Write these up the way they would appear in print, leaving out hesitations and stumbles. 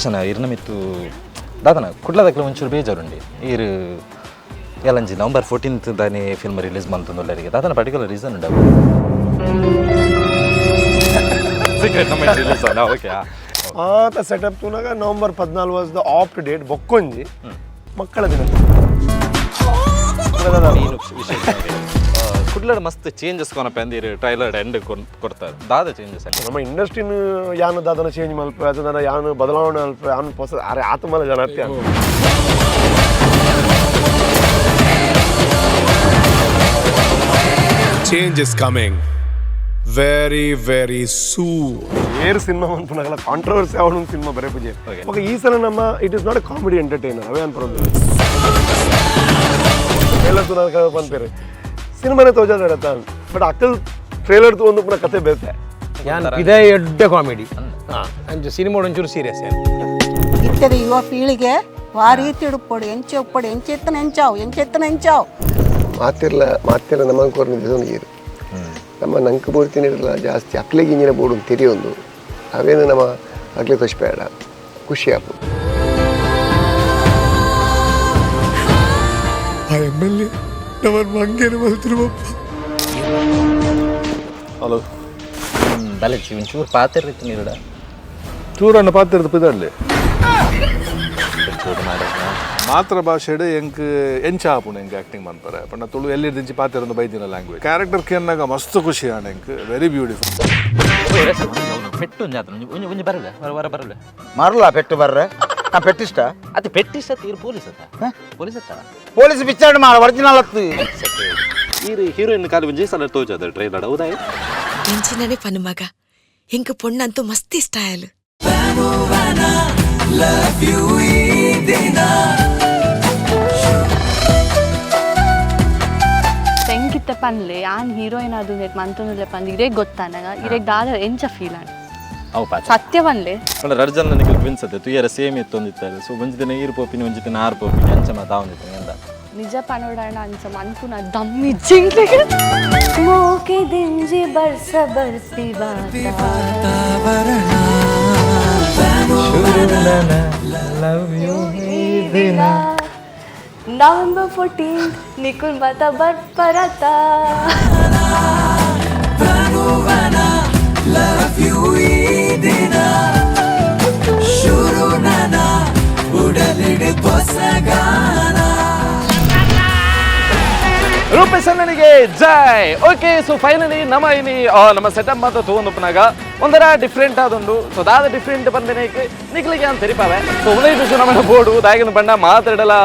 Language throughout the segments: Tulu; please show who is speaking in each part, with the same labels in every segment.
Speaker 1: ರೂಪೇಶನ ಇರ್ನ ಮಿತ್ತು ದಾದನ ಕುಡ್ಲದಕ್ಲೆ ಒಂಚೂರು ಬೇಜಾರುಂಡಿ ಈರು ಎಲ್ಲಂಜಿ ನವೆಂಬರ್ 14 ದಾನಿ ಫಿಲ್ಮ್ ರಿಲೀಸ್ ಮಂತೊಂದುಲ್ಲೆರಿಗೆ ದಾದನ ಪರ್ಟಿಕ್ಯುಲರ್ ರೀಸನ್ ಉಂಡು? ಸೀಕ್ರೆಟ್ ನಮ್ಮ ರಿಲೀಸ್ ಅಲ್ಲ, ಓಕೆ.
Speaker 2: ಆತ ಸೆಟಪ್ ತೂನಾಗ November 14 was the apt date. ಬೊಕ್ಕೊಂಜಿ ಮಕ್ಕಳ ದಿನ.
Speaker 1: ಕುಡ್ಲಡ್ ಮಸ್ತ್ ಚೇಂಜಸ್ ಕೊನಪ ಅಂದಿರು ಟ್ರೈಲರ್ ಎಂಡ್ ಕೊಡ್ತಾರೆ, ದಾದ ಚೇಂಜಸ್?
Speaker 2: ನಮ್ಮ ಇಂಡಸ್ಟ್ರಿನ ಯಾನು ದಾದನ ಚೇಂಜ್ ಮಲ್ಪ, ಅದನ್ನ ಯಾನು ಬದಲಾವಣೆ ಅಲ್ಪ, ಯಾನು ಹೊಸ ಅರೆ ಆತಮಲ ಜನ.
Speaker 3: Change is coming very, very soon.
Speaker 2: ಏರ್ ಸಿನಿಮಾ ಅನ್ಪುನಾಗಲ ಕಾಂಟ್ರವರ್ಸಿ ಅವನು ಸಿನಿಮಾ ಬರೇ ಪೂಜೆ. ಓಕೆ, ಈ ಸಲ ನಮ್ಮ it is not a comedy entertainer ಅವೇ ಅನ್ಪೊಂದು. ಟ್ರೇಲರ್ ತೂನಾಗ ಪನ್ಪೇರು ಸಿನಿಮಾನೇ ತೋಜಾದ, ಬಟ್ ಅಕ್ಕಲ್ ಟ್ರೇಲರ್ ತಗೊಂಡು ಪುನಃ ಕತೆ ಬೇತೆ.
Speaker 4: ಯಾನ್ ಇದೇ ಎಡ್ಡೆ ಕಾಮಿಡಿ, ಹಾಂ, ಅಂಚ ಸಿನಿಮಾ ಒಂಚೂರು ಸೀರಿಯಸ್.
Speaker 5: ಇತ್ತದ ಯುವ ಪೀಳಿಗೆ ವಾ ರೀತಿ ಉಡುಪೊಡು, ಎಂಚೆ ಉಪ್ಪೊಡು, ಎಂಚೆತ್ತನ ಎಂಚಾವು, ಎಂಚೆತ್ತನ ಎಂಚಾವು.
Speaker 6: ಮಾತಿರ್ಲ ಮಾತಿರ್ಲ ನಮಗೆ ಕೊರ್ನ ನೀರು ನಮ್ಮ ನಂಕ್ ಬೋರ್ತಿನಿರಲ್ಲ ಜಾಸ್ತಿ ಅಕ್ಲೆಗೆ ಇಂಜಿನ ಬೋರ್ಡು ತೆರೆಯೊಂದು ಅವೇನು ನಮ್ಮ ಅಕ್ಲೆ ತೋಚ್ಬೇಡ, ಖುಷಿ ಆಪು.
Speaker 3: ಆ ಎಮ್ ಎಲ್ ಎ ನಮ್ಮ ಮಂಗೇನು ಬಲ್ತಿರುವಪ್ಪ.
Speaker 7: ಹಲೋ.
Speaker 1: ಬಲಜಿ ಒಂಚೂರು ಪಾತಿರ್ರಿತ್ತು ನೀರುಡ.
Speaker 7: ಚೂರಣ್ಣ ಪಾತಿರದ ಪಿದಡ್ಲಿ.
Speaker 1: ಚೂರು ಮಾಡಿ.
Speaker 7: ಮಾತೃ ಭಾಷೆಡ್ ಎಂಕ್ ಎಂಚ ಆಪುಂಡು ಎಂಕ್ ಆಕ್ಟಿಂಗ್ ಮನ್ಪರೆ ಪಂಡ ತುಳು ಎಲ್ಲಿರ್ದಿಂಚಿ ಪಾತಿರಂದು ಬೈದಿನ ಲ್ಯಾಂಗ್ವೇಜ್ ಕ್ಯಾರೆಕ್ಟರ್ ಕೇನ್ನಾಗ ಮಸ್ತ್ ಖುಷಿ ಆಂಡ್ ಎಂಕ್ ವೆರಿ ಬ್ಯೂಟಿಫುಲ್.
Speaker 1: ಪೆಟ್ಟು ಒಂಜಿ ಆತನ ಒಂಜಿ ಒಂಜಿ ಒಂಜಿ ಬರಲ್ಲ, ವರ ವರ ಬರಲ್ಲ.
Speaker 8: ಮರಲ ಪೆಟ್ಟು ಬರ್ರೆ ನಾ ಪೆಟ್ಟಿಷ್ಟ.
Speaker 1: ಅದು ಪೆಟ್ಟಿಷ್ಟ ತೀರ್ ಪೊಲೀಸ್ ಅತ್ತ, ಪೊಲೀಸ್ ಅತ್ತ.
Speaker 8: ಪೊಲೀಸ್ ಪಿಕ್ಚರ್ ಮಾಡ ಒರಿಜಿನಲ್ ಅತ್ತು.
Speaker 1: ಈ ಹೀರೋಯಿನ್ ಕಾಲಿ ಒಂಜಿ ಸಲ ತೋಜದ ಟ್ರೈಲರ್, ಹೌದಾ?
Speaker 9: ಎಂಚಿನನೆ ಪನ್ನು ಮಗ, ಎಂಕ್ ಪೊಣ್ಣಂತೂ ಮಸ್ತಿ ಸ್ಟೈಲ್.
Speaker 10: ತೆಂಕಿತ್ತ ಪನ್ಲೆ ಯಾನ್ ಹೀರೋಯಿನ್ ಅದು ನೆಟ್ ಮಂತೊಂದುಲ್ಲೆ ಪಂದ್ ಇರೇಗ್ ಗೊತ್ತಾನಗ, ಇರೇಗ್ ದಾದ ಎಂಚ ಫೀಲ್ ಆಂಡ್?
Speaker 1: ಅವು ಪಾಚ.
Speaker 10: ಸತ್ಯ ಪನ್ಲೆ.
Speaker 1: ಪಂಡ ರಡ್ಡ್ ಜನ ನಿಕಲ್ ಟ್ವಿನ್ಸ್ ಅತ್ತೆ, ತುಯರ ಸೇಮ್ ಇತ್ತು ಒಂದಿತ್ತಾರೆ. ಸೊ ಒಂಜಿ ದಿನ ಈರ್ ಪೋಪಿನಿ, ಒಂಜಿ ದಿನ ಆರ್ ಪೋಪಿನಿ, ಅಂಚ ಮಾತ ಒಂದಿತ್ತು ಎಂದ?
Speaker 10: ನಿಜ ಪನೋಡಾಂಡ ಅಂಚ ಮನ್ಪುನ ದಮ್ ಇಜ್ಜಿಂಗ್ಲಿಗೆ. ಮೋಕೆ ದಿಂಜಿ ಬರ್ಸ ಬರ್ಪಿ. ನವೆಂಬರ್ 14 ನಿಕುಲ್ ಮತ ಬರ್ಪರತ.
Speaker 1: ರೂಪೇಶಣ್ಣನಿಗೆ ಜೈ! ಓಕೆ, ಸೊ ಫೈನಲಿ ನಮ್ಮ ಇನಿ ನಮ್ಮ ಸೆಟಪ್ ಮಾತ್ರ ತಗೊಂಡುಪ್ಪನಾಗ ಒಂಥರ ಡಿಫ್ರೆಂಟ್ ಆದುಂಡು. ಸೊ ದಾದ ಡಿಫ್ರೆಂಟ್ ಬಂದಿನೇಕ್ ನಿಕ್ಲಿಗೆ ಅಂತ ತೆರಿಪಾವೆ. ಸೊ ಉದಯ ದಿವಸ ನಮ್ಮ ಬೋರ್ಡು ದಾಗಿನ ಬಣ್ಣ ಮಾತಾಡಲ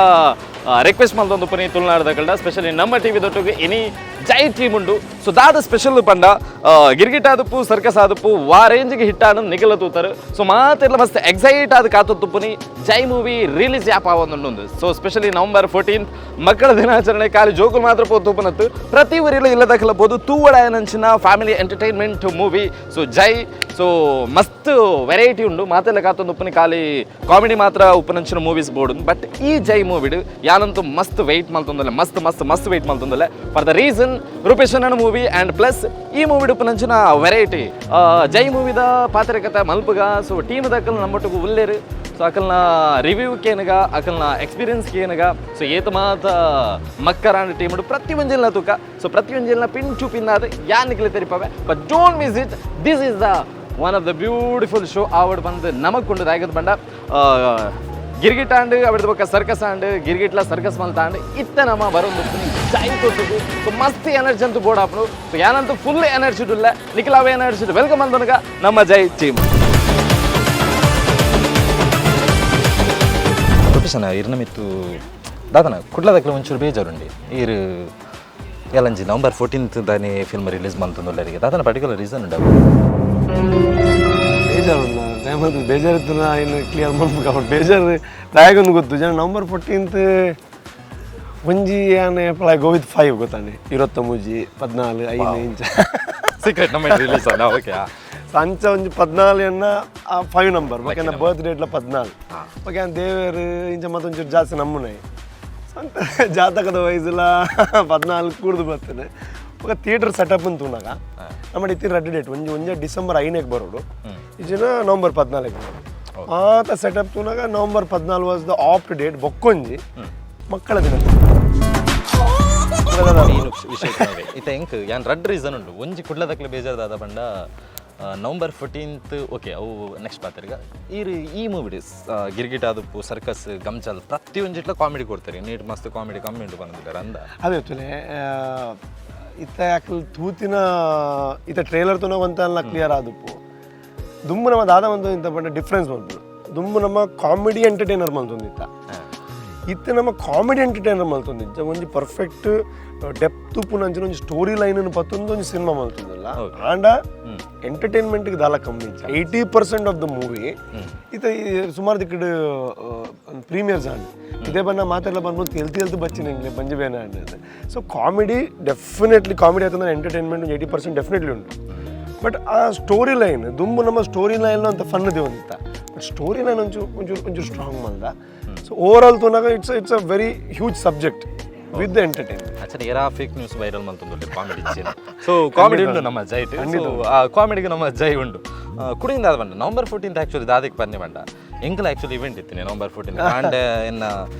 Speaker 1: ರಿಕ್ವೆಸ್ಟ್ ಮಲ್ತೊಂದು ತುಳುನಾಡದ ಕಳ್ಳ, ಸ್ಪೆಷಲಿ ನಮ್ಮ ಟಿವಿ ದೊಟ್ಟುಗು ಇನಿ ಜೈ ಟೀಮ್ ಉಂಡು. ಸೊ ದಾದ ಸ್ಪೆಷಲ್ ಪಂಡ ಗಿರ್ಗಿಟ್ ಆದಪ್ಪು, ಸರ್ಕಸ್ ಆದಪ್ಪು ವಾ ರೇಂಜ್ಗೆ ಹಿಟ್ ಆನಂದ್ ನಿಖಲ ತೂತಾರೆ. ಸೊ ಮಾತೆಲ್ಲ ಮಸ್ತ್ ಎಕ್ಸೈಟ್ ಆದ ಕಾತುಪ್ಪುನಿ ಜೈ ಮೂವಿ ರಿಲೀಸ್ ಯಾಪ್ ಆವೊಂದುಂಡು. ಸೊ ಸ್ಪೆಷಲಿ ನವೆಂಬರ್ 14 ಮಕ್ಕಳ ದಿನಾಚರಣೆ, ಖಾಲಿ ಜೋಕುಲು ಮಾತ್ರ ಪೋತುಪ್ಪನತ್ತು, ಪ್ರತಿ ಊರಿಲ್ಲ ಇಲ್ಲದಕ್ಕಲ ಪೋದು ತೂವಡಾಯನಂಚಿನ ಫ್ಯಾಮಿಲಿ ಎಂಟರ್ಟೈನ್ಮೆಂಟ್ ಮೂವಿ. ಸೊ ಜೈ, ಸೊ ಮಸ್ತ್ ವೆರೈಟಿ ಉಂಡು. ಮಾತೆಲ್ಲ ಕಾತೊಂದು ಉಪ್ಪುನಿ ಖಾಲಿ ಕಾಮಿಡಿ ಮಾತ್ರ ಉಪ್ಪುನಂಚಿನ ಮೂವೀಸ್ ಬೋರ್ಡ್, ಬಟ್ ಈ ಜೈ ಮೂವಿಡ್ ಯಾನಂತೂ ಮಸ್ತ್ ವೆಯ್ಟ್ ಮಲ್ತೊಂದುಲ್ಲೆ, ಮಸ್ತ್ ಮಸ್ತ್ ಮಸ್ತ್ ವೆಯ್ಟ್ ಮಲ್ತೊಂದುಲ್ಲೆ for the reason Rupesh movie and plus ಈ ಮೂವಿಡ್ ಉಪ್ಪುನಂಚಿನ ವೆರೈಟಿ. ಜೈ ಮೂವಿದ ಪಾತ್ರಕತೆ ಮಲ್ಪುಗ. ಸೊ ಟೀಮ್ ದಕ್ಕಲ್ ನಮ್ಮೊಟ್ಟಿಗೆ ಉಲ್ಲೇರು. ಸೊ ಅಕಲ್ನ ರಿವ್ಯೂ ಕೇನಗ, ಅಕಲ್ನ ಎಕ್ಸ್ಪೀರಿಯನ್ಸ್ ಕೇನಗ. ಸೊ ಏತ ಮಾತ ಮಕ್ಕರಾಂಡ್ ಟೀಮ್ ಪ್ರತಿ ಒಂಜಿಲ್ನ ತೂಕ. ಸೊ ಪ್ರತಿ ಒಂಜಿಲ್ನ ಪಿನ್ ಟು ಪಿನ್ ಆದ ಯಾನಿಕ್ಲೆ ತೆರಿಪವೆ. But don't miss it, this is the one of the beautiful show ಆವಡ್ ಬಂದು ನಮಕ್ ದಾಗದ ಬಂಡ ಗಿರ್ಗಿಟ್ ಆಂಡ್ ಅವಿಡ್ದ ಬೊಕ್ಕ ಸರ್ಕಸ್ ಆಂಡ್ ಗಿರ್ಗಿಟ್ಲ ಸರ್ಕಸ್ ಮಲ್ತಾಂಡ್ ಇತ್ತ ನಮ್ಮ ಬರೊಂದು ಜೈ ತೊಟ್ಟುಗು. ಸೊ ಮಸ್ತ್ ಎನರ್ಜಿ ಅಂತೂ ಬೋರ್ಡ್ ಆಪುಂಡು. ಸೊ ಯಾನಂತೂ ಫುಲ್ ಎನರ್ಜಿ ಉಲ್ಲ, ನಿಖಿಲಾವ ಎನರ್ಜಿ welcome ಅಂತನಗ ನಮ್ಮ ಜೈ ಟೀಮ್. ರೂಪೇಶನ ಇರ್ನ ಮಿತ್ತು ದಾದನ ಕುಡ್ಲದಕ್ಲೆ ಒಂಚೂರು ಬೇಜಾರುಂಡಿ ಈರು ಎಲ್ಲಂಜಿ ನವೆಂಬರ್ 14 ದಾನಿ ಫಿಲ್ಮ್ ರಿಲೀಸ್ ಮಂತೊಂದುಲ್ಲೆರಿಗೆ ದಾದನ ಪರ್ಟಿಕ್ಯುಲರ್ ರೀಸನ್ ಉಂಡು?
Speaker 2: ಬೇಜಾರು ಟೈಮ್ ಬೇಜಾರಿತ್ತು ಇನ್ನು ಕ್ಲಿಯರ್ ಮಾಡ್ಬೇಕು. ಅವ್ರು ಬೇಜಾರು ದಾಯಗೊಂದು ಗೊತ್ತು ಜನ. ನವೆಂಬರ್ 14 ಒಂಜಿ ಯಾನೆ ಗೋ ವಿತ್ ಫೈವ್ ಗೊತ್ತಾನೆ, ಇರತ್ತ ಮೂಜಿ 14 ಐದು ಇಂಚ.
Speaker 1: ಸೀಕ್ರೆಟ್ ನಮ್ಮ ರಿಲೀಸ್ ಅಲ್ಲ, ಓಕೆ.
Speaker 2: ಸೊ ಅಂಚ ಒಂಜಿ 14 ಎನ್ನ ಆ ಫೈವ್ ನಂಬರ್ ಬೊಕ್ಕ ಎನ್ನ ಬರ್ತ್ ಡೇಟ್ಲ 14. ಬೊಕ್ಕ ದೇವೇರು ಇಂಚ ಮತ್ತೊಂಚೂರು ಜಾಸ್ತಿ ನಮ್ಮನೆ ಅಂತ ಜಾತಕದ ವಯಸ್ಸುಲ 14 ಕೂಡ್ದು ಬರ್ತದೆ. ಬೊಕ್ಕ ಥಿಯೇಟರ್ ಸೆಟಪ್ ಅಂತ ತೂನಾಗ ನಮ್ಮ ಇತ್ತಿ ರಡ್ಡು ಡೇಟ್, ಒಂಜಿ ಒಂಜೆ ಡಿಸೆಂಬರ್ 5ಕ್ಕೆ ಬರೋಡು, ಈಜಿನ ನವಂಬರ್ 14ಕ್ಕೆ ಬರೋಡು. ಮಾತ ಸೆಟಪ್ ತೂನಾಗ November 14 was the apt date. ಬೊಕ್ಕೊಂಜಿ ಮಕ್ಕಳ ದಿನ.
Speaker 1: ವಿಶೇಷ ಇತ್ತೆ ಎಂಕ್ ಯಾನ್ ರಡ್ ರೀಸನ್ ಉಂಡು. ಒಂಜಿ ಕುಡ್ಲದಕ್ಲೆ ಬೇಜಾರ್ದಾದ ಪಂಡ November 14, okay ಅವು ನೆಕ್ಸ್ಟ್ ಪಾತೆರ್ಗ. ಈರ್ ಈ ಮೂವಿ ಗಿರ್ಗಿಟ್ ಆದುಪ್ಪು, ಸರ್ಕಸ್, ಗಮ್ಚಲ್ ಪ್ರತಿಯೊಂಜಿಟ್ಲ ಕಾಮಿಡಿ ಕೊಡ್ತಾರೆ. ನೀಟ್ ಮಸ್ತ್ ಕಾಮಿಡಿ ಕಮ್ಮಿ ಉಂಟು ಬಂದಿದ್ದಾರೆ ಅಂದ.
Speaker 2: ಅದೇ ತುಲೆ ಇತ್ತ ಯಾಕೆ ತೂತಿನ ಇತ್ತ ಟ್ರೇಲರ್ ತೂನಾಗ ಒಂತ ಕ್ಲಿಯರ್ ಆದುಪ್ಪು. ದುಂಬು ನಮ್ಮ ದಾದ ಒಂದು ಇಂತ ಪಂಡ ಡಿಫ್ರೆನ್ಸ್ ಮಲ್ಪುಡು. ದುಂಬು ನಮ್ಮ ಕಾಮಿಡಿ ಎಂಟರ್ಟೈನರ್ ಮಲ್ತೊಂದಿತ್ತ, ಇತ್ತೆ ನಮ್ಮ ಕಾಮಿಡಿ ಎಂಟರ್ಟೈನರ್ ಮಲ್ತೊಂದಿಜ್ಜ. ಒಂಜಿ ಪರ್ಫೆಕ್ಟ್ ಡೆಪ್ತ್ ಉಪ್ಪುನಂಚಿನ ಒಂಜಿ ಸ್ಟೋರಿ ಲೈನ್ ಪತ್ತೊಂದು ಒಂಜಿ ಸಿನಿಮಾ ಮಲ್ತೊಂದಿಲ್ಲ. ಆಂಡ ಎಂಟರ್ಟೈನ್ಮೆಂಟ್ಗೆ ದಾಲ ಕಮ್ಮಿ ಇಜ್ಜ. 80% of the movie ಇತ್ತೆ ಸುಮಾರು ದಿಕ್ಕಡ್ ಪ್ರೀಮಿಯರ್ಸ್ ಆಂಡ್ ಇದೇ ಬಣ್ಣ ಮಾತೆಲ್ಲ ಬಂದ್ಬಿಟ್ಟು ತೆಲ್ತಿ ತೆಲ್ತು ಬಚ್ಚಿನ ಎಂಗ್ಲೆ ಬಂಜಿ ಬೇನ and. So comedy definitely comedy ಆಯ್ತಂದ್ರೆ ಎಂಟರ್ಟೈನ್ಮೆಂಟ್ 80% ಡೆಫಿನೆಟ್ಲಿ ಉಂಟು. ಬಟ್ ಆ ಸ್ಟೋರಿ ಲೈನ್ ದುಂಬು ನಮ್ಮ ಸ್ಟೋರಿ ಲೈನ್ ಅಂತ ಫನ್ ದೇವಂತ, but story line ಒಂಚೂರು ಒಂಚೂರು ಒಂಚೂರು ಸ್ಟ್ರಾಂಗ್ ಮಲ್ದ. So over all ತೂನಾಗ it's a very huge subject with the entertainment.
Speaker 1: ಅಚ್ಚನೆ era fake news viral ಮಲ್ತೊಂದುಲ್ಲೆ comedy. So comedy ಉಂಡು ನಮ್ಮ ಜೈಟ್, ಆ ಕಾಮಿಡಿಗೆ ನಮ್ಮ ಜೈ ಉಂಡು. ಕುಡಿಯಿಂದ ಅದು ಬಂಡ ನವಂಬರ್ 14 ಆ್ಯಕ್ಚುಲಿ ದಾದಿಗೆ ಬನ್ನಿ ಬಂಡ ಎಂಕಲ ಆ್ಯಕ್ಚುಲಿ ಇವೆಂಟ್ ಇತ್ತು ನವಂಬರ್ 14 ಆಂಡ್ ಎನ್ನ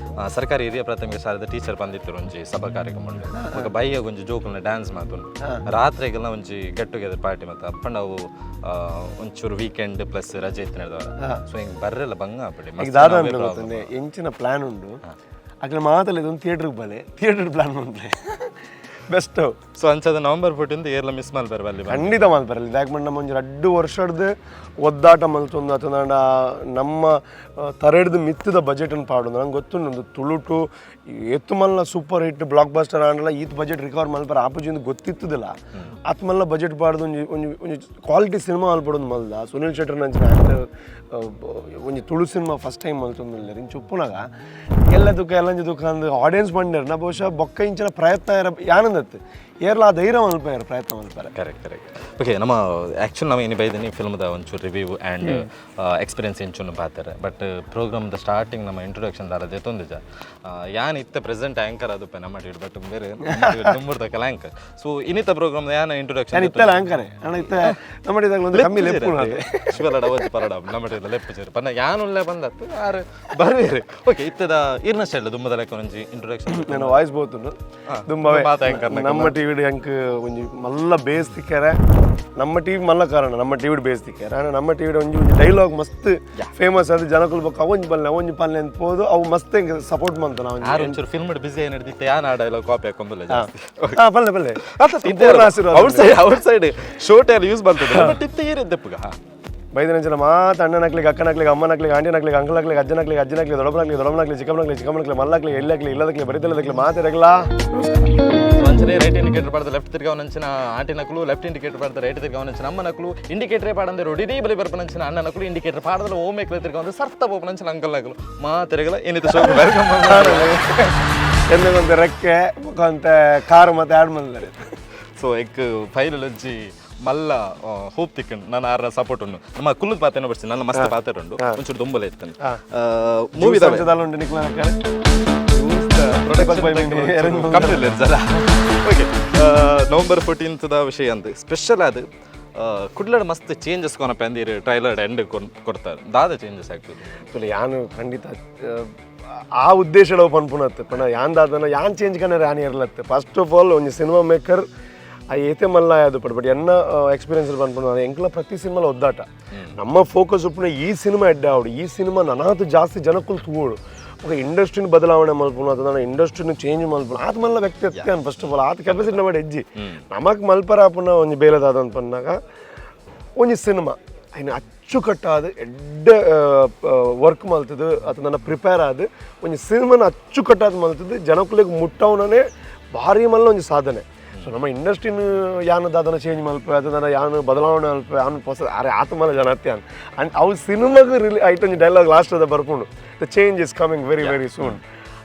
Speaker 1: ಸರ್ಕಾರಿ ಹಿರಿಯ ಪ್ರಾಥಮಿಕ ಶಾಲೆದ ಟೀಚರ್ ಬಂದಿತ್ತು. ಒಂಜಿ ಸಭಾ ಕಾರ್ಯಕ್ರಮ ಉಂಡು. ಬೊಕ ಬಯ್ಯಗ್ ಒಂಜಿ ಜೋಕುಲ್ನ ಡ್ಯಾನ್ಸ್ ಮಾತುಂಡು, ರಾತ್ರಿಗೆಲ್ಲ ಒಂಜಿ get together party. ಮತ್ತು ಅಪ್ಪಂಡ ಅವು ಒಂಚೂರು ವೀಕೆಂಡ್ ಪ್ಲಸ್ ರಜೆ ಇತ್ತು ನಡೆದವರ. ಸೊ ಹಿಂಗೆ ಬರ್ರೆಲ್ಲ ಬಂಗ ಆಪಡಿ.
Speaker 2: ಈಗ ದಾದ ಅಂತ ಗೊತ್ತಂದೆ ಎಂಚಿನ ಪ್ಲಾನ್ ಉಂಡು. ಅಕ್ಲೆ ಮಾತಲ್ಲ ಇದೊಂದು ಥಿಯೇಟ್ರಿಗೆ ಬಲೆ ಥಿಯೇಟರ್ ಪ್ಲಾನ್ ಮಾಡ್ರೆ ಬೆಸ್ಟ್.
Speaker 1: ಸೊ ಅಂಚದ ನವಂಬರ್ 14 ಏರ್ಲ ಮಿಸ್ ಮಲ್ಪೆರೆ ಬಲ್ಲಿ.
Speaker 2: ಖಂಡಿತ ಮಲ್ಪರಲ್ಲ. ಇದಾಕ್ ನಮ್ಮ ಒಂಜಿ ರಡ್ಡು ವರ್ಷದ ಒದ್ದಾಟ ಮಲ್ತೊಂದು ಅತನಾಂಡ ನಮ್ಮ ತರೆಡ್ದು ಮಿತ್ತದ ಬಜೆಟನ್ನು ಪಾಡೊಂದು. ನಂಗೆ ಗೊತ್ತುಂಡು ಒಂದು ತುಳುಟು ಏತ್ ಮಲ್ಲ super hit block buster ಆಂಡಲ ಈತ್ ಬಜೆಟ್ ರಿಕವರ್ ಮಲ್ಪರ ಆಪುಜಿಂದು ಗೊತ್ತಿತ್ತದಿಲ್ಲ. ಆತ್ ಮಲ್ಲ ಬಜೆಟ್ ಪಾಡ್ದು ಒಂಜಿ ಒಂಜಿ ಒಂಜಿ ಕ್ವಾಲಿಟಿ ಸಿನಿಮಾ ಮಲ್ಪಡೊಂದು ಮಲ್ದ. ಸುನಿಲ್ ಶೆಟ್ಟರ್ ನಂಚಿನ ಆ್ಯಕ್ಟರ್ ಒಂಜಿ ತುಳು cinema first time ಮಲ್ತೊಂದು ಇಂಚ ಉಪ್ಪುನಾಗ ಎಲ್ಲ ದುಃಖ ಎಲ್ಲಂಜಿ ದುಃಖ ಅಂದ್ ಆಡಿಯನ್ಸ್ ಬಂಡೇರ್ ನಾ ಬಹುಶಃ ಬೊಕ್ಕ ಇಂಚಿನ ಪ್ರಯತ್ನ ಯಾನಂದತ್ತು ಏರ್ಲ ಆ ಧೈರ್ಯ ಮಲ್ಪಾರ ಪ್ರಯತ್ನ ಮಲ್ಪಾರೆ.
Speaker 1: Correct correct okay. ನಮ್ಮ ಆ್ಯಕ್ಚುಲಿ ನಾವು ಏನು ಬೈದಿನಿ ಫಿಲ್ಮ್ದ ಒಂಚೂರು review and experience ಎಂಚೂನು ಪಾತಾರೆ. But ಪ್ರೋಗ್ರಾಮ್ದ starting ನಮ್ಮ ಇಂಟ್ರೊಡಕ್ಷನ್ ದಾರ ದೆತ್ತೊಂದಿಜ. ಯಾನ್ ಇತ್ತ ಪ್ರೆಸೆಂಟ್ ಆ್ಯಂಕರ್ ಅದು ನಮ್ಮ ಬಟ್ ಬೇರೆ ದುಂಬುರ್ದಕಲ ಆ್ಯಂಕರ್. ಸೊ ಇನ್ನಿತ ಪ್ರೋಗ್ರಾಮ್ ಯಾನ ಇಂಟ್ರೊಡಕ್ಷನ್
Speaker 2: ನಾನು ಇತ್ತಲ್ಲ ಆಂಕರೆ ಅಣ್ಣ ಇತ್ತ ನಮ್ಮ ಒಂದು ಕಮ್ಮಿ ಲೆಪ್ಪು.
Speaker 1: ಶಿವಲಡ ಓಜಿ ಪರಡ ನಮ್ಮ ಲೆಪ್ಪು ಸೇರಿ ಪನ್ನ ಯಾನುಳ್ಳೆ ಬಂದತ್ತು ಆರು ಬರ್ವೇರು. ಓಕೆ ಇತ್ತದ ಇರ್ನ ಸ್ಟೈಲ್ ದುಂಬದ ಲೆಕ್ಕ ಒಂಜಿ ಇಂಟ್ರೊಡಕ್ಷನ್.
Speaker 2: ನನ್ನ ವಾಯ್ಸ್ ಬೋತುಂಡು ದುಂಬವೇ.
Speaker 1: ಮಾತ ಆಂಕರ್.
Speaker 2: ನಮ್ಮ ಟಿವಿಡ್ ಅಂಕ್ ಒಂಜಿ ಮಲ್ಲ ಬೇಸ್ ತಿಕ್ಕರೆ ನಮ್ಮ ಟಿವಿ ಮಲ್ಲ ಕಾರಣ ನಮ್ಮ ಟಿವಿಡ್ ಬೇಸ್ ತಿಕ್ಕರೆ. ಆಂಡ ನಮ್ಮ ಟಿವಿಡ್ ಒಂಜಿ ಒಂಜಿ ಡೈಲಾಗ್ ಮಸ್ತ್ ಫೇಮಸ್. ಅದು ಜನಕುಲು ಬೊಕ್ಕ ಅವೊಂಜಿ ಬಲ್ಲೆ ಅವೊಂಜಿ ಪಲ್ಲೆ ಅಂತ ಪೋದು ಅವು ಮಸ್ತ್ ಎಂಕ್ ಸಪೋರ್ಟ್ ಮಂತ ನಾವು.
Speaker 1: ಆರು ಒಂಚೂರು ಫಿಲ್ಮ್ ಬಿಸಿ ಏನಿಡ್ದಿತ್ತೆ ಯಾನ್ ಆ ಡೈಲಾಗ್ ಕಾಪಿ ಹಾಕೊಂಬಲ್ಲ ಜಾಸ್ತಿ.
Speaker 2: ಹಾ ಪಲ್ಲೆ ಪಲ್ಲೆ ಪೂರ್ಣ ಆಶೀರ್ವಾದ.
Speaker 1: Out side show tail use ಬರ್ತದೆ ಬಟ್ ಇತ್ತ ಏರಿದ್ದಪ್ಪಗ.
Speaker 2: ಬೈದಿನಂಚಿನ ಮಾತು ಅಣ್ಣನಕ್ಲಿಗೆ ಅಕ್ಕನಕ್ಲಿಗೆ ಅಮ್ಮನಕ್ಲಿಗೆ ಆಂಟಿನಕ್ಲಿಗೆ ಅಂಕಲ್ನಕ್ಲಿಗೆ ಅಜ್ಜನಕ್ಲಿಗೆ ಅಜ್ಜನಕ್ಲಿಗೆ ದೊಡ್ಡಪ್ಪನಕ್ಲಿಗೆ ದೊಡ್ಡಮ್ಮನಕ್ಲಿಗೆ ಚಿಕ್ಕಮ್ಮನಕ್ಲಿಗೆ ಚಿಕ್ಕಮ್ಮನಕ್ಲಿಗೆ ಮಲ್ಲಕ್ಲಿಗೆ ಎಳ್ಳಕ್ಲಿ ಇಲ್ಲದಕ್ಲಿ ಬರಿತಲ್ಲದಕ್ಲಿ ಮಾತಿರಗಲ.
Speaker 1: ಅಂಚನೆ ರೈಟ್ ಇಂಡಿಕೇಟರ್ ಪಾಡ್ದ ಲೆಫ್ಟ್ ತಿರ್ಗಾವನಂಚಿನ ಆಂಟಿ ನಕಲು, ಲೆಫ್ಟ್ ಇಂಡಿಕೇಟರ್ ಪಾಡ್ದ ರೈಟ್ ತಿರ್ಗಾವನಂಚಿನ ಅಮ್ಮ ನಕಲು, ಇಂಡಿಕೇಟರ್ ಪಾಡಂದೆ ರೋಡಿ ಬಲಿ ಬರ್ಪನಂಚಿನ ಅಣ್ಣ ನಕಲು, ಇಂಡಿಕೇಟರ್ ಪಾಡದಲ್ಲ ಓಮೇಕ್ಲೆ ತಿರ್ಗಾವಂದ್ರೆ ಸರ್ತ ಪೋಪನಂಚಿನ ಅಂಕಲ್ ನಕಲು ಮಾತಿರಗಲ ಏನಿತ್ತು ಶೋ welcome.
Speaker 2: ಎನ್ನಗೊಂದು ರೆಕ್ಕೆ ಮುಖಂತೆ ಕಾರು ಮತ್ತೆ ಆಡ್ ಬಂದರೆ.
Speaker 1: ಸೊ ಎಕ್ ಫೈಲ್ ಒಂಜಿ ಮಲ್ಲ ಹೋಪ್ ತಿಕ್ಕಂಡು ನಾನು ಆರ ಸಪೋರ್ಟ್ ಉಂಡು. ನಮ್ಮ ಕುಲ್ಲದ ಪಾತೆನ ಬರ್ಸಿ ನನ್ನ ಮಸ್ತ್ ಪಾತ್ರ ಉಂಡು ಒಂಚೂರು ದೊಂಬಲ ಇತ್ತನು ಮೂವಿ.
Speaker 2: ಉಂಟು ನಿಕ್ಲ.
Speaker 1: ಓಕೆ ನವಂಬರ್ 14 ವಿಷಯ ಅಂದ್ ಸ್ಪೆಷಲ್ ಅದು ಕುಡ್ಲಡ್ ಮಸ್ತ್ ಚೇಂಜಸ್ ಕೊನಪ ಅಂದಿರು ಟ್ರೈಲರ್ ಎಂಡ್ ಕೊಡ್ತಾರೆ ದಾದ ಚೇಂಜಸ್ ಆಗ್ತದೆ.
Speaker 2: ಯಾನು ಖಂಡಿತ ಆ ಉದ್ದೇಶ ಪನ್ಪುನತ್ತು ಪಂಡ ಯಾನ್ ದಾದನ ಯಾನ್ ಚೇಂಜ್ ಕನ್ನರ ಯಾನ್ ಇರ್ಲತ್ತೆ. First of all ಒಂಜಿ ಸಿನಿಮಾ ಮೇಕರ್ ಆ ಏತೆ ಮಲ್ಲ ಅದು ಪಡ್ ಬಟ್ ಎನ್ನ ಎಕ್ಸ್ಪೀರಿಯನ್ಸ್ ಪನ್ಪುನ ಎಂಕ್ಲ ಪ್ರತಿ ಸಿನಿಮಾಲ ಒದ್ದಾಟ ನಮ್ಮ ಫೋಕಸ್ ಉಪ್ಪುನ ಈ ಸಿನಿಮಾ ಎಡ್ಡೆ ಆವಡು, ಈ ಸಿನಿಮಾ ನನಾತು ಜಾಸ್ತಿ ಜನಕ್ಕುಲು ತೂವೋಡು, ఒక ಇಂಡಸ್ಟ್ರಿని ಬದಲಾವಣೆ ಮಲ್ಪುನ ಅಥವಾ ಇಂಡಸ್ಟ್ರಿನ ಚೇಂಜ್ ಮಲ್ಪುನ ಆತ ಮಲ್ಲ ವ್ಯಕ್ತಿ ಅತ್ಯಾನ್. First of all ಆತ ಕೆಪಾಸಿಟಿ ನಮ್ಮ ಹೆಜ್ಜಿ ನಮಕ್ ಮಲ್ಪರ ಆಪುನ ಒಂಜಿ ಬೇಲೆದಾದ ಪನ್ನಾಗ ಒಂಜಿ ಸಿನಿಮಾ ಐನ ಅಚ್ಚುಕಟ್ಟಾದ ಎಡ್ಡೆ ವರ್ಕ್ ಮಲ್ತದು ಅಥವಾ ನನ್ನ ಪ್ರಿಪೇರ್ ಆದ ಒಂಜಿ ಸಿನಿಮಾನ ಅಚ್ಚುಕಟ್ಟಾದ ಮಲ್ತದು ಜನಕುಲೆಗ್ ಮುಟ್ಟವನೇ ಭಾರಿ ಮಲ್ಲ ಒಂಜಿ ಸಾಧನೆ. ಸೊ ನಮ್ಮ ಇಂಡಸ್ಟ್ರಿನ ಯಾನ್ ದಾದನ ಚೇಂಜ್ ಮಲ್ಪ ಅಥವಾ ಯಾನ್ ಬದಲಾವಣೆ ಮಲ್ಪ ಯಾನ್ ಹೊಸ ಅರೆ ಆತ ಮಲ್ಲ ಜನ ಅತ್ಯಾನ್. ಅಂಡ್ ಅವು ಸಿನಿಮಾಗ್ ರಿಲಿ ಐಟ್ ಒಂಜಿ ಡೈಲಾಗ್ ಲಾಸ್ಟ್ ಅದ ಬರ್ಪುಂಡು, the change is coming very very soon.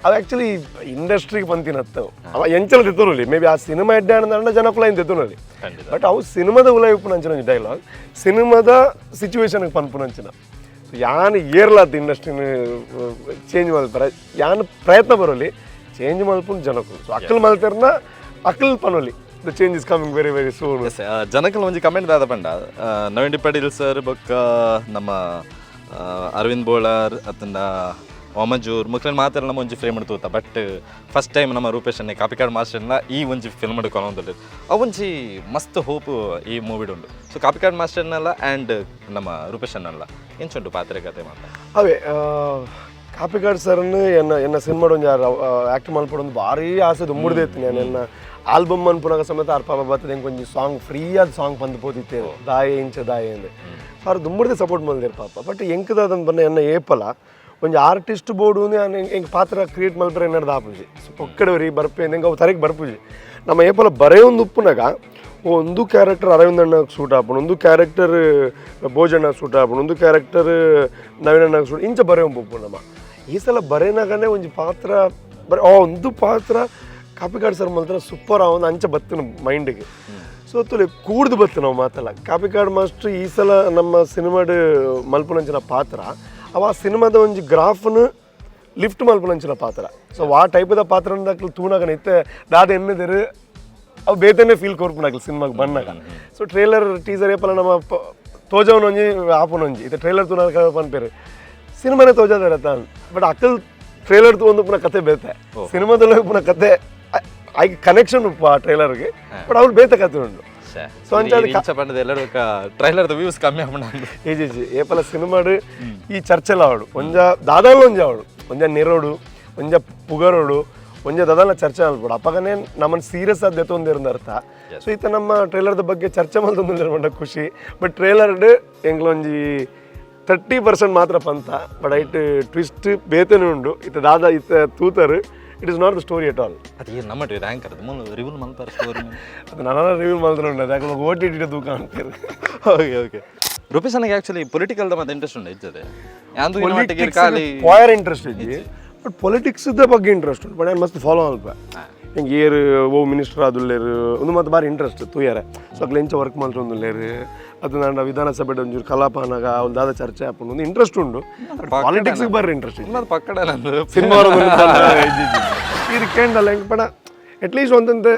Speaker 2: ಅದು ಆ್ಯಕ್ಚುಲಿ ಇಂಡಸ್ಟ್ರಿಗೆ ಬಂತಿನತ್ತು ಅವ ಎಂಚಲ ತೆತ್ತೊನಲ್ಲಿ ಮೇ ಬಿ ಆ ಸಿನಿಮಾ ಎಡ್ಡೆ ಅಂಡ ಜನಕುಲ ಏನು ತೆತ್ತೊನಲ್ಲಿ. ಬಟ್ ಅವು ಸಿನಿಮಾದ ಉಲೈ ಉಪ್ಪುನಂಚಿನ ಒಂಜಿ ಡೈಲಾಗ್ ಸಿನಿಮಾದ ಸಿಚುವೇಶನ್ಗೆ ಪನ್ಪುನಂಚಿನ. ಸೊ ಯಾನ್ ಏರ್ಲಾತ್ ಇಂಡಸ್ಟ್ರಿನ ಚೇಂಜ್ ಮಲ್ಪರ ಯಾನ್ ಪ್ರಯತ್ನ ಬರೋಲಿ ಚೇಂಜ್ ಮಲ್ಪುನ್ ಜನಕುಲು. ಸೊ ಅಕ್ಕಲ್ ಮಲ್ತೆರ್ನ ಅಕ್ಕಲ್ ಪನೊಲಿ the change is coming very very soon.
Speaker 1: ಜನಕಲ್ ಒಂಜಿ ಕಮೆಂಟ್ ದಾದ ಪಂಡ ನವೀನ್ ಪಟೇಲ್ ಸರ್ ಬೊಕ್ಕ ನಮ್ಮ Arvind Bolar ಅತ್ತಂಡ ವಾಮಂಜೂರ್ ಮುಕ್ಲೆನ್ ಮಾತ್ರ ನಮ್ಮ ಒಂಜಿ ಫ್ರೇಮ್ ತೂತ. But first time ನಮ್ಮ ರೂಪೇಶ್ ಅಣ್ಣೆ ಕಾಪಿಕಾಡ್ ಮಾಸ್ಟರ್ನ ಈ ಒಂಜಿ ಫಿಲ್ಮ್ ಕೊನೊಂದುಲ್ಲೆರ್. ಅವು ಒಂಜಿ ಮಸ್ತ್ ಹೋಪ್ ಈ ಮೂವಿಡ್ ಉಂಡು. ಸೊ ಕಾಪಿಕಾಡ್ ಮಾಸ್ಟರ್ನಲ್ಲ ಆ್ಯಂಡ್ ನಮ್ಮ ರೂಪೇಶ್ ಅಣ್ಣಲ್ಲ ಎಂಚುಂಡು ಪಾತ್ರೆ ಕತೆ ಮಾತ?
Speaker 2: ಅವೇ, ಕಾಪಿಕಾಡ್ ಸರ್ನ್ ಎನ್ನ ಎನ್ನ ಸಿನಿಮಾಡ್ ಒಂಜಿ ಆ್ಯಕ್ಟ್ ಮಲ್ಪೊಡೊಂದು ಭಾರಿ ಆಸೆ ದುಂಬುಡ್ದೇ ಇತ್ತು. ನಾನು ಎನ್ನ ಆಲ್ಬಮ್ ಅನ್ಪುನಾಗ ಸಮೇತ ಅರ್ಪ ಬರ್ತದೆ, ಎಂಕ್ ಒಂಜಿ ಸಾಂಗ್ ಫ್ರೀ ಆದ ಸಾಂಗ್ ಬಂದು ಪೋತಿತ್ತೇನು, ದಾಯೆ ಇಂಚ ದಾಯೆ ಅಂದೆ. ಅವ್ರು ದುಂಬುಡ್ದೆ ಸಪೋರ್ಟ್ ಮಲ್ದೇರು ಪಾಪ. ಬಟ್ ಎಂಕದಾದನ್ ಬನ್ನ ಎನ್ನ ಏಪಲ ಒಂಜಿ ಆರ್ಟಿಸ್ಟ್ ಬೋರ್ಡು ಎಂಕ್ ಪಾತ್ರ ಕ್ರಿಯೇಟ್ ಮಲ್ಪರೆ ಎನ್ನಡ್ದು ಆಪುಜಿ. ಸೊ ಪೊಕ್ಕಡವರಿ ಬರ್ಪೆ ಎಂಕ್ ಅವು ತರೆಗೆ ಬರ್ಪುಜಿ. ನಮ್ಮ ಏಪಲ ಬರೆಯೊಂದು ಉಪ್ಪುನಾಗ ಒಂದು ಕ್ಯಾರೆಕ್ಟರ್ ಅರವಿಂದ್ ಅಣ್ಣ ಸೂಟ್ ಆಪುಂಡು, ಒಂದು ಕ್ಯಾರೆಕ್ಟರ್ ಭೋಜಣ್ಣ ಸೂಟ್ ಆಪುಂಡು, ಒಂದು ಕ್ಯಾರೆಕ್ಟರ್ ನವೀನ್ ಅಣ್ಣ ಸೂಟ್, ಇಂಚ ಬರೆಯೊಂದು ಉಪ್ಪು. ನಮ್ಮ ಈ ಸಲ ಬರೆನಾಗನೇ ಒಂಜಿ ಪಾತ್ರ ಬರೆ ಆ ಒಂದು ಪಾತ್ರ ಕಾಪಿಕಾಡ್ ಸರ್ ಮಲ್ತ್ರ ಸೂಪರ್ ಆ ಒಂದು ಅಂಚ ಬತ್ತನ ಮೈಂಡ್ಗೆ. ಸೊ ತುಲೆ ಕೂಡ್ದು ಬತ್ತು ನಾವು ಮಾತಲ್ಲ. ಕಾಪಿಕಾಡ್ ಮಾಸ್ಟರ್ ಈ ಸಲ ನಮ್ಮ ಸಿನಿಮಾಡ್ ಮಲ್ಪುನಂಚಿನ ಪಾತ್ರ ಅವ ಆ ಸಿನಿಮಾದ ಒಂಜಿ ಗ್ರಾಫ್ನ ಲಿಫ್ಟ್ ಮಲ್ಪುನಂಚಿನ ಪಾತ್ರ. ಸೊ ಆ ಟೈಪದ ಪಾತ್ರ ತೂನಾಗ ಇತ್ತೆ ದಾದ ಎನ್ನದಿರು ಅವು ಬೇತನೆ ಫೀಲ್ ಕೊರ್ಪುನಾಗ್ಲು ಸಿನಿಮಾಗೆ ಬನ್ನಾಗ. So trailer teaser ಏಪಲ ನಮ್ಮ ತೋಜವನೊಂಜಿ ಆಪುನೊಂಜಿ ಇತ್ತೆ ಟ್ರೈಲರ್ ತೂನಾಗ ಪನ್ಪೇರು ಸಿನಿಮಾನೇ ತೋಜಾದಾರ ತಾನ್. ಬಟ್ ಅಕ್ಕಲ್ ಟ್ರೈಲರ್ ತೂವೊಂದು ಪುನಃ ಕತೆ ಬೇತೆ, ಸಿನಿಮಾದಲ್ಲಿ ಪುನಃ ಕತೆ ಐಕ್ ಕನೆಕ್ಷನ್ ಉಪ್ಪು ಆ ಟ್ರೈಲರ್ಗೆ, ಬಟ್ ಅವ್ರು ಬೇತೆ ಕತೆ ಉಂಡು. ಸೊ ಅಂಚಾದ
Speaker 1: ಇಂಚ ಪಂಡದ ಎಲ್ಲರೂ ಟ್ರೈಲರ್ದ ವ್ಯೂಸ್ ಕಮ್ಮಿ ಆಪುಂಡು.
Speaker 2: ಏಜಿ ಏಪಲ ಸಿನಿಮಾಡ್ ಈ ಚರ್ಚೆಲ ಅವಡು ಒಂಜ ದಾದಾಲ ಒಂಜ ಅವಡು ಒಂಜ ನೆರೋಡು ಒಂಜ ಪುಗರೋಡು ಒಂಜ ದಾದಾಲ ಚರ್ಚೆ ಅನ್ಬೋದು. ಅಪ್ಪಗನೇ ನಮ್ಮನ್ನು ಸೀರಿಯಸ್ ಆದ ಎತ್ತೊಂದಿರಂದ ಅರ್ಥ. ಸೊ ಈತ ನಮ್ಮ ಟ್ರೈಲರ್ದ ಬಗ್ಗೆ ಚರ್ಚೆ ಮಲ್ತೊಂದು ಖುಷಿ. ಬಟ್ ಟ್ರೈಲರ್ಡ್ ಎಂಗ್ಲೊಂಜಿ 30% ಮಾತ್ರ ಪಂತ, but height twist ಬೇತನೆ ಉಂಡು. ಇತ್ತ ದಾದ ಇತ್ತ ತೂತರು, it is not the story at all.
Speaker 1: ಅದು ಏನು ನಮ್ಮ ರ್ಯಾಂಕ್ ಅದು ಮೂಲ ರಿವ್ಯೂ ಮಲ್ಪಾರ ಸ್ಟೋರಿ.
Speaker 2: ಅದು ನನ್ನ ರಿವ್ಯೂ ಮಲ್ತ್ರ ಉಂಡು, ಅದು ಯಾಕಂದ್ರೆ ಓಟಿಟಿ ತೂಕ ಅಂತಾರೆ.
Speaker 1: ಓಕೆ ಓಕೆ, ರೂಪೇಶ್ ಅಣ್ಣಗೆ ಆ್ಯಕ್ಚುಲಿ ಪೊಲಿಟಿಕಲ್ದ ಮತ್ತೆ ಇಂಟ್ರೆಸ್ಟ್ ಉಂಟು ಇದ್ದದೆ ಅಂದು ಖಾಲಿ
Speaker 2: ಪಾಯರ್ ಇಂಟ್ರೆಸ್ಟ್ ಇಜ್ಜಿ, ಬಟ್ ಪೊಲಿಟಿಕ್ಸ್ ಬಗ್ಗೆ ಇಂಟ್ರೆಸ್ಟ್ ಉಂಟು. ಬಟ್ ನಾನು ಮಸ್ತ್ ಫಾಲೋ ಅಲ್ಪ ಹಿಂಗೆ ಏರು ಓ ಮಿನಿಸ್ಟರ್ ಆದುಲ್ಲೇರು ಒಂದು ಮತ್ತೆ ಬಾರಿ ಇಂಟ್ರೆಸ್ಟ್ ತೂಯರೆ. ಸೊ ಅಕ್ಲೆ ಎಂಚ ವರ್ಕ್ ಮಲ್ತೊಂದುಲ್ಲೇರು, ಅದು ನಾನು ವಿಧಾನಸಭೆ ಒಂಚೂರು ಕಲಾಪ ಅನ್ನಾಗ ಅವ್ನು ದಾದ ಚರ್ಚೆ ಆಪುಂಡು, ಒಂದು ಇಂಟ್ರೆಸ್ಟ್ ಉಂಡು. ಪಾಲಿಟಿಕ್ಸ್ ಬಾರಿ ಇಂಟ್ರೆಸ್ಟ್.
Speaker 1: ಮತ್ತೆ ಪಕ್ಕಡ ನಂದು
Speaker 2: ಸಿನಿಮಾ ಇದು ಕೇಂಡಲ್ಲ ಹೆಂಗೆ ಪಡ ಅಟ್ಲೀಸ್ಟ್ ಒಂದೊಂದು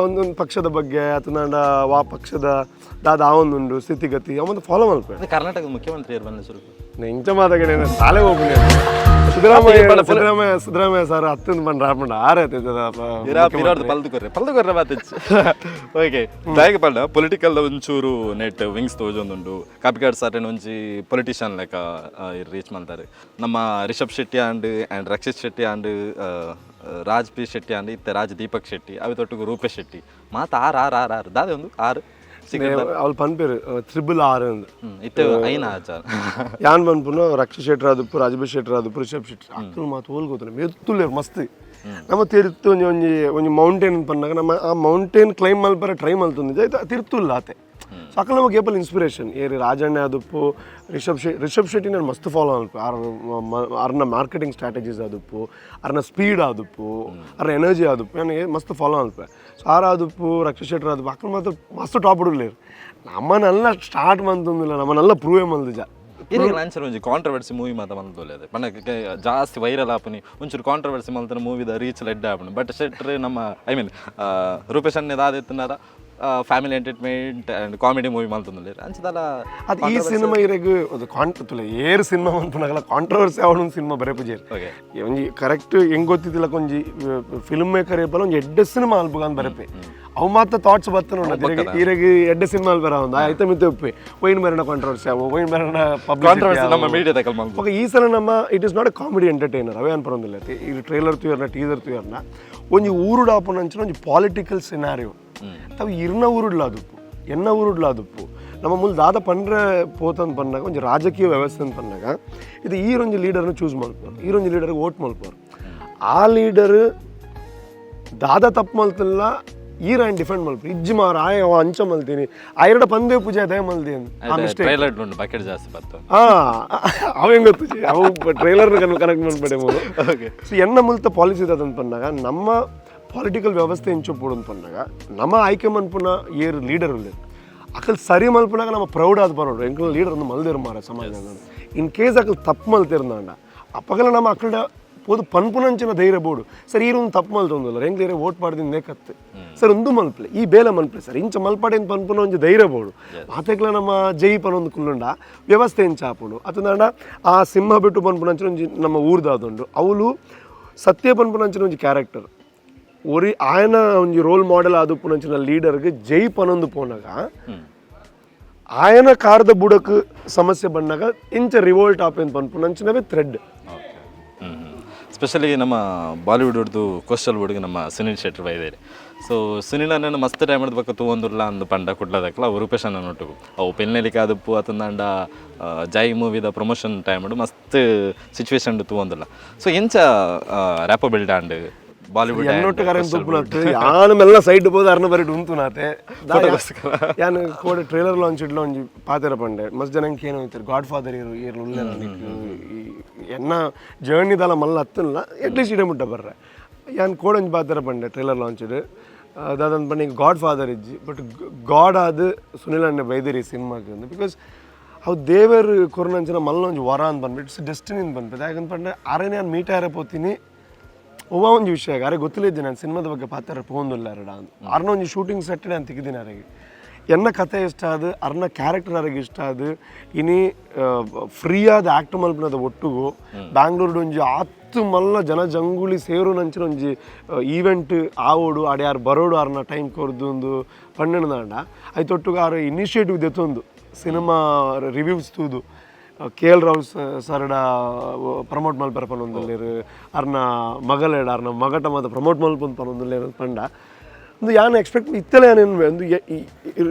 Speaker 2: ಒಂದೊಂದು ಪಕ್ಷದ ಬಗ್ಗೆ ಅಥವಾ ನಾಂಡ ವಾ ಪಕ್ಷದ ದಾದ ಆ ಒಂದುಂಡು ಸ್ಥಿತಿಗತಿ ಅವೊಂದು ಫಾಲೋ ಮಲ್ಪೆ.
Speaker 1: ಅದು ಕರ್ನಾಟಕದ ಮುಖ್ಯಮಂತ್ರಿ ಯಾರು ಬಂದ ಸ್ವಲ್ಪ?
Speaker 2: ಇಂಚ ಮಾತಾಗಡೆ ಸಾಲೆ ಹೋಗ್ಬಿಡಿ. ಸಿದ್ದರಾಮಯ್ಯ ಸಿದ್ದರಾಮಯ್ಯ ಸಿದ್ದರಾಮಯ್ಯ ಸರ್ ಹತ್ತೊಂದು ಬಂದ್ರೆ ಆಪುಂಡು ಆರೆ.
Speaker 1: ಪಿರಾರ್ದು ಪಲ್ದು ಕೊರ್ರೆ ಪಲ್ದು ಕೊರ್ರೆ ಮಾತಿಚ್ಚು. ಓಕೆ, ದಾಯಕ ಪಂಡ ಪೊಲಿಟಿಕಲ್ ಒಂಚೂರು ನೆಟ್ ವಿಂಗ್ಸ್ ತೋಜೊಂದುಂಡು. ಕಾಪಿಕಾಡ್ ಸರ್ ಒಂಜಿ ಪೊಲಿಟಿಷಿಯನ್ ಲೆಕ್ಕ ರೀಚ್ ಮಾಡ್ತಾರೆ. ನಮ್ಮ Rishab Shetty and and Rakshit Shetty and Raj P Shetty and ಇತ್ತೆ ರಾಜ್ ದೀಪಕ್ ಶೆಟ್ಟಿ ಅವಿ ತೊಟ್ಟಿಗೆ ರೂಪೇಶ್ ಶೆಟ್ಟಿ ಮಾತ ಆರು ಆರು ಆರು ಆರು ದಾದೆ ಒಂದು ಆರು.
Speaker 2: ಅವಳು ಪನ್ಪೇರು ತ್ರಿಬಲ್ ಆರ್ ಅಂದ್.
Speaker 1: ಇತ್ತೆ ಐನ ಆಚಾರ.
Speaker 2: ಯಾನ್ ಪನ್ಪುನು ರಕ್ಷಿತ್ ಶೆಟ್ಟರ್ ಆದುಪ್ಪು, ರಾಜಬೀರ್ ಶೆಟ್ಟರ್ ಆದುಪ್ಪು, ರಿಷಬ್ ಶೆಟ್ಟಿ ಅಕ್ಕಲು ಮಾತು ಹೋಲ್ ಗೊತ್ತಿಲ್ಲ ಮೆತ್ತುಲ್ಲೇರು ಮಸ್ತ್. ನಮ್ಮ ತಿರ್ತು ಒಂಜಿ ಒಂಜಿ ಒಂಜಿ ಮೌಂಟೇನ್ ಪನ್ನಾಗ ನಮ್ಮ ಆ ಮೌಂಟೇನ್ ಕ್ಲೈಂಬ್ ಮಲ್ಪರೆ ಟ್ರೈ ಮಲ್ತೊಂದಿದ್ದೆ ಆಯ್ತು ತಿರ್ತುಲ್ಲ ಆತೆ. ಸೊ ಅಕ್ಕಲು ನಮಗೆ ಏಪಲ್ ಇನ್ಸ್ಪಿರೇಷನ್ ಏರಿ ರಾಜಣ್ಣ ಆದುಪ್ಪು, ರಿಷಬ್ ಶೆಟ್ಟಿ ನಾನು ಮಸ್ತ್ ಫಾಲೋ ಅಲ್ಪ. ಆರ್ ಅರ್ನ ಮಾರ್ಕೆಟಿಂಗ್ ಸ್ಟ್ರಾಟಜೀಸ್ ಆದುಪ್ಪು, ಅರ್ನ ಸ್ಪೀಡ್ ಆದುಪ್ಪು, ಅರ್ನ ಎನರ್ಜಿ ಆದುಪ್ಪು, ನಾನು ಮಸ್ತ್ ಫಾಲೋ ಅಲ್ಪ. ಸೊ ಆರ್ ಆದುಪ್ಪು, ರಕ್ಷಿತ್ ಶೆಟ್ಟರ್ ಆದುಪ್ಪು ಅಕ್ಕಲು ಮಾತ್ರ ಮಸ್ತ್ ಟಾಪ್ ಹುಡುಗ್ಲೇರು. ನಮ್ಮನ್ನೆಲ್ಲ ಸ್ಟಾರ್ಟ್ ಮಂತೊಂದಿಲ್ಲ, ನಮ್ಮನ್ನೆಲ್ಲ ಪ್ರೂವ್ ಮಲ್ದಿಜ.
Speaker 1: ಇರಿಗೆ ಲಾಂಚರ್ ಒಂಜಿ ಕಾಂಟ್ರವರ್ಸಿ ಮೂವಿ ಮಾತ ಮಲ್ತೊಲೆ ಪಂಡ ಜಾಸ್ತಿ ವೈರಲ್ ಆಪುನಿ ಒಂಚೂರು ಕಾಂಟ್ರವರ್ಸಿ ಮಲ್ತನ ಮೂವಿದ ರೀಚ್ ಲೆಡ್ ಆಪುನಿ. ಬಟ್ ಶೆಟ್ರ್ ನಮ್ಮ I mean Rupesh ಅಣ್ಣೆ ದಾದ ಇತ್ತನಾರ family entertainment and comedy movie ಮಲ್ತೊಂದುಲ್ಲೆರ್ ಅಂಚದಲ್ಲ.
Speaker 2: ಅದು ಈ ಸಿನಿಮಾ ಇರೆಗ್ ಅದು ಕಾಂಟ್ ತುಲೆ ಏರ್ ಸಿನಿಮಾ ಮನ್ಪುನಾಗಲ ಕಾಂಟ್ರವರ್ಸಿ ಅವನು ಸಿನಿಮಾ ಬರೆಪುಜೇರ್. ಒಂಜಿ ಕರೆಕ್ಟ್ ಹೆಂಗ್ ಗೊತ್ತಿದ್ದಿಲ್ಲ ಒಂಜಿ ಫಿಲ್ಮ್ ಮೇಕರ್ ಏಪಲ ಒಂಜಿ ಎಡ್ಡೆ ಸಿನಿಮಾ ಅಲ್ಪಗಾನ್ ಬರೆಪೆ. ಅವು ಮಾತ್ರ ಥಾಟ್ಸ್ ಬತ್ತನ ಈರೆಗ್ ಎಡ್ಡೆ ಸಿನಿಮಾ ಅಲ್ಬರ ಒಂದು ಆಯ್ತ ಮಿತ್ತೆ ಉಪ್ಪೆ ಒಯ್ನ್ ಬರಣ ಕಾಂಟ್ರವರ್ಸಿ ಅವು ಒಯ್ನ್ ಬರಣ.
Speaker 1: ಕಾಂಟ್ರವರ್ಸಿ ನಮ್ಮ ಮೀಡಿಯಾ ತಕಲ್ ಮಲ್ತು.
Speaker 2: ಓಕೆ, ಈ ಸಲ ನಮ್ಮ it is not a comedy entertainer ಅವೇ ಅನ್ಪರೊಂದಿಲ್ಲ. ಈ ಟ್ರೈಲರ್ ತೂಯರ್ನ ಟೀಸರ್ ತೂಯರ್ನ ಒಂಜಿ ಊರುಡು ಆಪುನಂಚಿನ ಒಂಜಿ ಪಾಲಿಟಿಕಲ್ ಸಿನಾರಿಯೋ ತಾವು ಇರ್ನ ಊರುಡ್ಲ ಅದುಪ್ಪು ಎನ್ನ ಊರುಡ್ಲ ಅದುಪ್ಪು. ನಮ್ಮ ಮುಲ್ ದಾದ ಪಂಡ್ರೆ ಪೋತಂದು ಪನ್ನಾಗ ಒಂಜಿ ರಾಜಕೀಯ ವ್ಯವಸ್ಥೆ ಅಂತ ಪನ್ನಾಗ ಇದು ಈರೊಂಜಿ ಲೀಡರ್ನ ಚೂಸ್ ಮಲ್ಪುವರು, ಈರೊಂಜಿ ಲೀಡರ್ಗೆ ವೋಟ್ ಮಲ್ಪುವರು. ಆ ಲೀಡರ್ ದಾದ ತಪ್ಪು ಮಲ್ತಲ್ಲ ಈರ ಡಿಫೆಂಡ್ ಮಲ್ಪು ಇಜ್ಜಿ ಮಾರ ಆಯ ಅವ ಅಂಚ ಮಲ್ತೀನಿ ಆ ಎರಡು ಪಂದೇ ಪೂಜೆ ಅದೇ ಮಲ್ತೀನಿ ಆ ಮಿಸ್ಟೇಕ್.
Speaker 1: ಟ್ರೈಲರ್ ಉಂಟು ಬಕೆಟ್ ಜಾಸ್ತಿ ಬತ್ತು.
Speaker 2: ಅವ ಹೆಂಗ್ ಗೊತ್ತು ಅವು ಟ್ರೈಲರ್ ಕನೆಕ್ಟ್ ಮಾಡ್ಬೇಡ. ಸೊ ಎನ್ನ ಮುಲ್ತ ಪಾಲಿಸಿ ಅಂತ ಪನ್ನಾಗ ನಮ್ಮ ಪಾಲಿಟಿಕಲ್ ವ್ಯವಸ್ಥೆ ಇಂಚೊಪ್ಪುಡು ಅಂತ ಪನ್ನಾಗ ನಮ್ಮ ಆಯ್ಕೆ ಮನ್ಪುನ ಏರ್ ಲೀಡರ್ ಉಲ್ಲೆರ್ ಅಕಲ್ ಸರಿ ಮಲ್ಪುನಾಗ ನಮ್ಮ ಪ್ರೌಡ್ ಆದ್ ಬರೋಡು ಎಂಕಲ್ ಲೀಡರ್ ಒಂದು ಮಲ್ದಿರು ಮಾರ ಸಮಾಜ. ಇನ್ ಕೇಸ್ ಅಕಲ್ ತಪ್ಪು ಮಲ್ತಿರ್ನಾಂಡ ಅಪ್ಪಗಲ ನಮ್ಮ ಅಕಲ್ಡ ಪೋದು ಪನ್ಪುನಂಚಿನ ಧೈರ್ಯ ಬೋಡು. ಸರ್, ಈರು ಒಂದು ತಪ್ಪು ಮಲ್ತೊಂದುಲ್ಲ, ಎಂಕ್ಲೇರೆ ಓಟ್ ಪಾಡ್ದಿನ ನೇಕತ್ತು ಸರ್, ಒಂದು ಮಲ್ಪ್ಲೆ, ಈ ಬೇಲೆ ಮಲ್ಪ್ಲೆ ಸರ್, ಇಂಚ ಮಲ್ಪಾಡೇನು ಪನ್ಪುನ ಒಂಜಿ ಧೈರ್ಯ ಬೋಡು. ಮಾತೆಕ್ಲ ನಮ್ಮ ಜೈ ಪನೊಂದು ಕುಲ್ಲುಂಡ ವ್ಯವಸ್ಥೆ ಇಂಚ ಆಪುಂಡು. ಅತಂದಾಂಡ ಆ ಸಿಂಹ ಬಿಟ್ಟು ಪನ್ಪುನಂಚಿನ ಒಂಜಿ ನಮ್ಮ ಊರ್ದಾದುಂಡು. ಅವಳು ಸತ್ಯ ಪನ್ಪುನಂಚಿನ ಒಂಜಿ ಕ್ಯಾರೆಕ್ಟರ್ ಒರಿ ಆಯನ ಒಂಜಿ ರೋಲ್ ಮಾಡೆಲ್ ಆದುಪ್ಪುನಂಚಿನ ಲೀಡರ್ಗೆ ಜೈ ಪನೊಂದು ಪೋನಾಗ ಆಯನ ಕಾರದ ಬುಡಕ್ ಸಮಸ್ಯೆ ಬಂದಾಗ ಇಂಚ ರಿವೋಲ್ಟ್ ಆಪೇನ್ ಪನ್ಪುನಂಚಿನವೇ ಥ್ರೆಡ್.
Speaker 1: ಸ್ಪೆಷಲಿ ನಮ್ಮ ಬಾಲಿವುಡ್ ಹೊಡ್ದು ಕೋಸ್ಟಲ್ ಹುಡುಗ ನಮ್ಮ ಸುನಿಲ್ ಶೆಟ್ಟಿ ಬೈದೇರಿ. ಸೊ ಸುನಿಲ್ ಅಣ್ಣನ ಮಸ್ತ್ ಟೈಮ್ ಬಕ್ಕ ತೂವೊಂದುಲ್ಲ ಅಂದು ಪಂಡ ಕುಡ್ಲದಕ್ಲ ಅವು ರೂಪೇಶ್ ಅಣ್ಣನ ಒಟ್ಟುಗು ಅವು ಪೆನ್ನೆಲಿಕೆ ಆದಪ್ಪು ಅತಂದಾಂಡ ಜೈ ಮೂವಿದ ಪ್ರಮೋಷನ್ ಟೈಮ್ ಮಸ್ತ್ ಸಿಚುವೇಶನ್ ತೂವೊಂದುಲ್ಲ. ಸೊ ಎಂಚ ರ್ಯಾಪೋ ಬಿಲ್ಡ್ ಆಂಡ್ ಬಾಲಿವುಡ್?
Speaker 2: ಎನ್ನೊಟ್ಟು ಕರೆಂಟ್ ತುಪ್ಪುನತ್ತು ಯಾನು ಮೆಲ್ಲ ಸೈಡ್ ಪೋದು ಅರ್ನ ಬರಿಟ್ ಉಂತು ನಾತೆ. ಯಾನು ಕೋಡೆ ಟ್ರೇಲರ್ ಲಾಂಚ್ ಇಡ್ಲ ಒಂಜಿ ಪಾತೆರ ಪಂಡೆ. ಮಸ್ತ್ ಜನ ಏನು ಹೋಯ್ತಾರೆ, ಗಾಡ್ ಫಾದರ್ ಇರು ಏರು ಉಲ್ಲೆರ ಎನ್ನ ಜರ್ನಿದಲ್ಲ ಮಲ್ಲ ಹತ್ತಲ್ಲ, ಅಟ್ಲೀಸ್ಟ್ ಇಡೆ ಮುಟ್ಟ ಬರ್ರೆ. ಯಾನ್ ಕೋಡೆ ಒಂಜಿ ಪಾತೆರ ಪಂಡೆ ಟ್ರೇಲರ್ ಲಾಂಚ್ ಇಡು, ದಾದಂತ ಪಂಡ, ಗಾಡ್ ಫಾದರ್ ಇಜ್ಜಿ, ಬಟ್ ಗಾಡ್ ಆದ್ ಸುನಿಲ್ ಅಣ್ಣೆ ಬೈದಿರಿ ಸಿನಿಮಾಗೆ. Because ಅವು ದೇವರು ಕೊರ್ನಂಚಿನ ಮಲ್ಲ ಒಂಜಿ ವರ ಅಂತ ಬಂದ್ಬಿಟ್ಟು, it's destiny ಅಂತ ಬಂದ್ಬಿಟ್ಟು. ಯಾಕಂತ ಪಂಡೆ, ಅರೆ ನಾನು ಮೀಟ್ ಆರೆ ಪೋತೀನಿ ಒವ್ವ ಒಂಜಿ ವಿಷಯ ಅರೆ ಗೊತ್ತಿಲ್ಲ, ನಾನು ಸಿನಿಮಾದ ಬಗ್ಗೆ ಪಾತ್ರ ಪೋಂದುಲ್ಲ ಅರಡ ಅರ್ನ ಒಂಜಿ ಶೂಟಿಂಗ್ ಸೆಟ್ ನಾನು ತೆಗೆದಿನ. ಅರೆಗೆ ಎನ್ನ ಕತೆ ಇಷ್ಟ ಆದ, ಅರ್ನ ಕ್ಯಾರೆಕ್ಟರ್ ಅರೆಗೆ ಇಷ್ಟ ಆದ, ಇನಿ ಫ್ರೀ ಆದ ಆ್ಯಕ್ಟ್ ಮಲ್ಪನದ ಒಟ್ಟುಗು ಬ್ಯಾಂಗ್ಳೂರ್ಡ್ ಒಂಜಿ ಆತ್ ಮಲ್ಲ ಜನ ಜಂಗುಳಿ ಸೇರು ನಂಚಿನ ಒಂಜಿ ಈವೆಂಟ್ ಆವೋಡು, ಆಡೆ ಯಾರು ಬರೋಡು, ಅರ್ನ ಟೈಮ್ ಕೊರ್ದು ಒಂದು ಪನ್ನೆಂಡು ಐತೊಟ್ಟುಗು ಆರು ಇನಿಷಿಯೇಟಿವ್ ದೆತ್ತೊಂದು ಸಿನಿಮಾ ರಿವ್ಯೂಸ್ ತೂದು ಕೆ.ಎಲ್. ರಾವ್ ಸರ್ಡ ಪ್ರಮೋಟ್ ಮಲ್ಪೆರ ಪನೊಂದುಲ್ಲೆರ್, ಅರ್ನ ಮಗಲೆಡ ಅರ್ನ ಮಗಟ ಮಾತ ಪ್ರಮೋಟ್ ಮಲ್ಪೊಂದು ಪನೊಂದುಲ್ಲೆರ್ ಪಂಡ ಒಂದು ಯಾನ್ ಎಕ್ಸ್ಪೆಕ್ಟ್ ಇತ್ತಲೆ. ಯಾನ್ ಒಂದು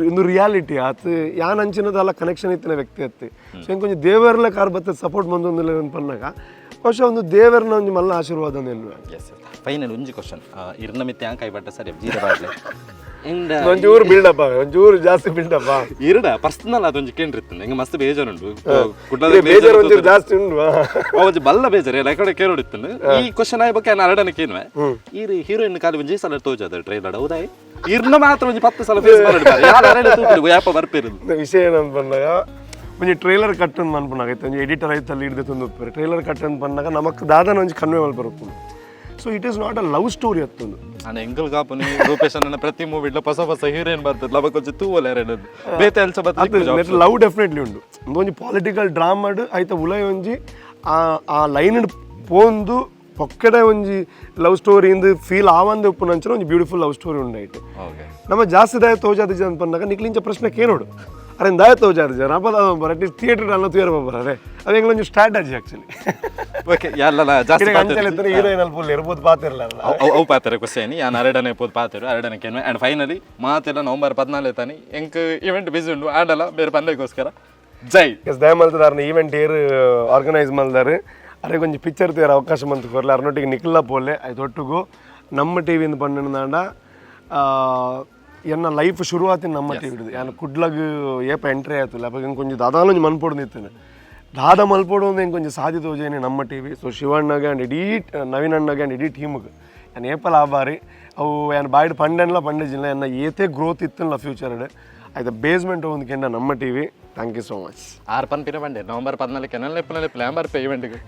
Speaker 2: ಒಂದು ರಿಯಾಲಿಟಿ ಆತ್. ಯಾನ್ ಅಂಚಿನದಲ್ಲ ಕನೆಕ್ಷನ್ ಇತ್ತಿನ ವ್ಯಕ್ತಿ ಅತ್ತೆ. ಸೊ ಇಂಕೊಂಚ ದೇವರ್ಲ ಕಾರ್ ಬತ್ತ ಸಪೋರ್ಟ್ ಬಂದೊಂದುಲ್ಲೆರ್ ಅಂತ ಪನ್ನಾಗ ಬಹುಶಃ ಒಂದು ದೇವರ್ನ ಒಂಜಿ ಮಲ್ಲ ಆಶೀರ್ವಾದ ಎನ್ನುವೆ.
Speaker 1: ಎಸ್, ಫೈನಲ್ ಒಂಜಿ ಕ್ವಶನ್. ಇರ್ನ ಮಿತ್ತೆ ಯಾಂಕ್ ಬಟ್ಟ ಸರಿ ಜೀರ ಬಾಡ್ಲೆ.
Speaker 2: ಒಂಚೂರು ಬಿಲ್ಡಪ್, ಒಂಚೂರು ಜಾಸ್ತಿ ಬಿಲ್ಡಪ್.
Speaker 1: ಇರಡ ಪರ್ಸನಲ್ ಅದೊಂಜಿ ಕೇಂದ್ರ ಹಿಂಗ ಮಸ್ತ್ ಬೇಜಾರುಂಟು.
Speaker 2: ಬೇಜಾರು ಒಂಚೂರು ಜಾಸ್ತಿ ಉಂಟು.
Speaker 1: ಒಂಜಿ ಬಲ್ಲ ಬೇಜಾರು ಎಲ್ಲ ಕಡೆ ಕೇಳೋಡಿತ್ತು. ಈ ಕ್ವಶನ್ ಆಯ್ಬೇಕು ಅರಡನ ಕೇನ್ವೆ. ಈ ಹೀರೋಯಿನ್ ಖಾಲಿ ಒಂಜಿ ಸಲ ತೋಜದ ಟ್ರೈಲರ್, ಹೌದಾ? ಇರ್ನ ಮಾತ್ರ ಒಂಜಿ 10 ಸಲ ಫೇಸ್ ಮಾಡಿ ಯಾರು ಅರಡ ತೂಪಿಡು ಯಾಪ ಬರ್ಪಿರುದು.
Speaker 2: ವಿಷಯ ಏನಂತ ಬಂದಾಗ, ಒಂಜಿ ಟ್ರೈಲರ್ ಕಟ್ ಅಂತ ಮನ್ಪುನಾಗ ಒಂಜಿ ಎಡಿಟರ್ ಐತಲ್ಲಿ ಹಿಡ್ದು ತಂದು ಟ್ರೈಲರ್ ಕಟ್ ಅಂತ ಬಂದಾಗ ನಮಕ್ ದಾದನ ಒಂಜಿ ಕನ್ವೆ ಮಲ್ಪರಪ್ಪುಂಡು. So it is not a love story ಅತ್ತೊಂದು.
Speaker 1: ನಾನು ಎಂಗಲ್ ಕಾಪುನಿ ರೂಪೇಶ್ ಅಣ್ಣನ ಪ್ರತಿ ಮೂವಿ ಹೊಸ ಹೊಸ ಹೀರೋಯಿನ್ ಬರ್ತದೆ, ಲವ ಕೊಂಚ ತೂವಲ್ಲ ಎರಡು ಬೇತೆ ಎಲ್ಸ ಬರ್ತದೆ.
Speaker 2: ಲವ್ ಡೆಫಿನೆಟ್ಲಿ ಉಂಡು. ಒಂಜಿ ಪೊಲಿಟಿಕಲ್ ಡ್ರಾಮಾಡ್ ಐತ ಉಲೈ ಒಂಜಿ ಆ ಆ ಲೈನ್ ಪೋಂದು ಪೊಕ್ಕಡೆ ಒಂಜಿ ಲವ್ ಸ್ಟೋರಿ ಇಂದು ಫೀಲ್ ಆವಂದೆ ಉಪ್ಪುನಂಚಿನ ಒಂಜಿ ಬ್ಯೂಟಿಫುಲ್ ಲವ್ ಸ್ಟೋರಿ ಉಂಡು ಐಟ್. ನಮ್ಮ ಜಾಸ್ತಿ ದಾಯ ತೋಜಾದ ಜನ ಪನ್ನಾಗ ನಿಕ್ಲಿಂಚ ಪ್ರಶ್ನೆ ಕೇನೋಡು, ಅರೆ ದಾಯ ತೋಜಾದ ಜನ ಅಪ್ಪ ಅಟ್ಲೀಸ್ಟ್ ಥಿಯೇಟರ್ ಅಲ್ಲ ತುಯರ್ ಬರ, ಅದು ಎಂಗ್ಲೊಂಜಿ ಸ್ಟ್ರಾಟಜಿ ಆಕ್ಚುಲಿ.
Speaker 1: ಓಕೆ, ಯಾರಲ್ಲ ಜಾಸ್ತಿ
Speaker 2: ಅಂಚಲೆ ಹೀರೋಯಿನ್ ಅಲ್ಲಿ ಫುಲ್ ಇರ್ಬೋದು ಪಾತಿರಲ್ಲ.
Speaker 1: ಅವು ಪಾತಾರೆ ಕ್ವಶನ್ ಯಾನ್ ಅರಡನೆ ಪೋದು ಪಾತೆರು ಅರಡನೆ ಕೇನ್ವೆ. ಆ್ಯಂಡ್ ಫೈನಲಿ ಮಾತೆಲ್ಲ ನವಂಬರ್ 14 ತಾನಿ ಎಂಕ್ ಇವೆಂಟ್ ಬಿಸಿ ಉಂಡು, ಆಡಲ್ಲ ಬೇರೆ ಪಂದೆಗೋಸ್ಕರ ಜೈ.
Speaker 2: ಎಸ್, ದಯ ಮಲ್ತದಾರನ ಈವೆಂಟ್ ಏರ್ ಆರ್ಗನೈಸ್ ಮಲ್ದಾರು, ಅರೆ ಕೊಂಚ ಪಿಕ್ಚರ್ ತೇರ್ ಅವಕಾಶ ಮಂತ್ ಕೊರ್ಲೆ, ಅರ್ನೊಟ್ಟಿಗೆ ನಿಖಿಲ್ಲ ಪೋಲೆ. ಐತೊಟ್ಟುಗು ನಮ್ಮ ಟಿ ವಿಯಿಂದ ಪಂಡಾಂಡ ಎನ್ನ ಲೈಫ್ ಶುರುವಾತಿನ ನಮ್ಮ ಟಿ ವಿಡ್ದು. ಯಾನ್ ಕುಡ್ಲಗ್ ಏಪ ಎಂಟ್ರಿ ಆಯ್ತು ಅಪ್ಪ ಇಂಕೊಂಚ ದಾದಾಲೊಂಜಿ ಮನ್ಪೊಡು ನಿತ್ತೇನೆ, ದಾದ ಮಲ್ಪೊಡು ಒಂದು ಇಂಕೊಂಚ ಸಾಧ್ಯ ತೋಜೇನೆ ನಮ್ಮ ಟಿ ವಿ. ಸೊ ಶಿವಣ್ಣಗೆ ಆ್ಯಂಡ್ ಇಡೀ ನವೀನ್ ಅಣ್ಣಗೆ ಆ್ಯಂಡ್ ಇಡೀ ಟೀಮ್ಗೆ ಯಾನ್ ಏಪಲ ಆಬಾರಿ. ಅವು ಯಾನ್ ಬಾಯ್ಡ್ ಪಂಡೆನ್ಲ ಪಂಡೆಜಿಲ್ಲ, ಎನ್ನ ಏತೇ ಗ್ರೋತ್ ಇತ್ತಲ್ಲ ಫ್ಯೂಚರ್ಡ್ ಆಯ್ತು ಬೇಸ್ಮೆಂಟ್ ಒಂದು ಕೆಂಡ ನಮ್ಮ T V. Thank you so much.
Speaker 1: ಆರು ಪನ್ ಪಿರ ಬಂಡೆ ನವಂಬರ್ 14 ಕೆನಲ್ ಪ್ಲಾನ್ ಬರ್ಪೆ ಇವೆಂಟ್ಗೆ.